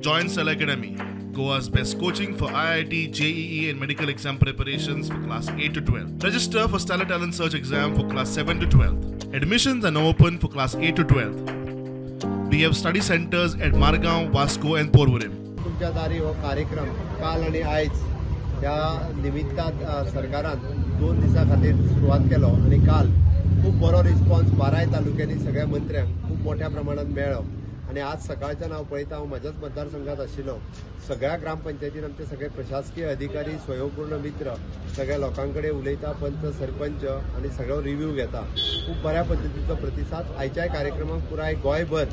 Join Stellar Academy, Goa's best coaching for IIT, JEE and medical exam preparations for class 8 to 12. Register for Stellar Talent Search exam for class 7 to 12. Admissions are now open for class 8 to 12. We have study centers at Margao, Vasco and Porvorim. तुमच्या दारी हो कार्यक्रम काल आणि आयज ह्या निमित्तान सरकारान 2 दिसां खातीर सुरवात केलो आनी काल खूब बरो रिस्पॉन्स 12 तालुक्यांनी सगळ्या मंत्र्यांक खूब मोठ्या प्रमाणात मेळ्ळो. आनी आज सकाळच्यान हांव पळयता, हांव म्हज्याच मतदारसंघात आशिल्लो, सगळ्या ग्रामपंचायतीन आमचे सगळे प्रशासकीय अधिकारी, स्वयंपूर्ण मित्र सगळ्या लोकां कडेन उलयता, पंच सरपंच आनी सगळो रिव्यू घेता. खूब बऱ्या पद्दतीचो प्रतिसाद आयच्याय कार्यक्रमाक पुराय गोंयभर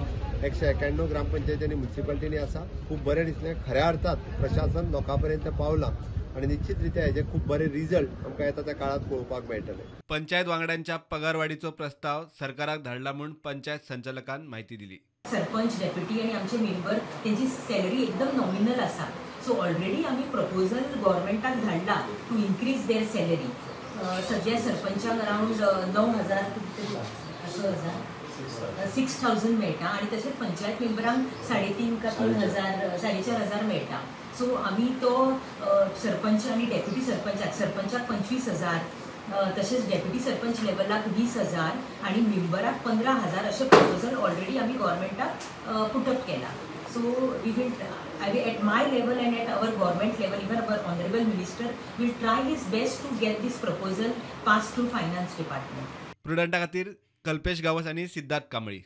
191 ग्रामपंचायती आनी म्युनिसिपालिटींनी आसा. खूब बरें दिसलें. खऱ्या अर्थात प्रशासन लोकां पर्यंत पावलां आनी निश्चित रित्या हेजे खूब बरे रिजल्ट आमकां येता त्या काळात पळोवपाक मेळटले. पंचायत वांगड्यांच्या पगारवाढीचो प्रस्ताव सरकाराक धाडला म्हूण पंचायत संचालकान म्हायती दिली. सरपंच, डेप्युटी आनी आमचे मेंबर तेंची सॅलरी एकदम नॉमिनल आसा. सो ऑलरेडी आमी प्रपोजल गव्हर्मेंटाक धाडला टू इन्क्रीज there salary. सद्या सरपंचाक अरावंड 9,000 6,000 मेळटा आनी तशेंच पंचायत मेंबरांक 3.5 का 3,000 4,500 मेळटा. सो आमी तो सरपंच आनी डेप्युटी सरपंचाक, सरपंचाक 25,000, तशेंच डेप्युटी सरपंच लेवलाक 20,000 आनी मेंबराक 15,000 अशें प्रपोजल ऑलरेडी आमी गव्हर्मेंटाक पुटअप केला. So we will at my level and at our government level, even our honourable minister will try his best to get this proposal pass through finance department. प्रुडंटा खातीर कल्पेश गावस आनी सिद्धार्थ कांबळी.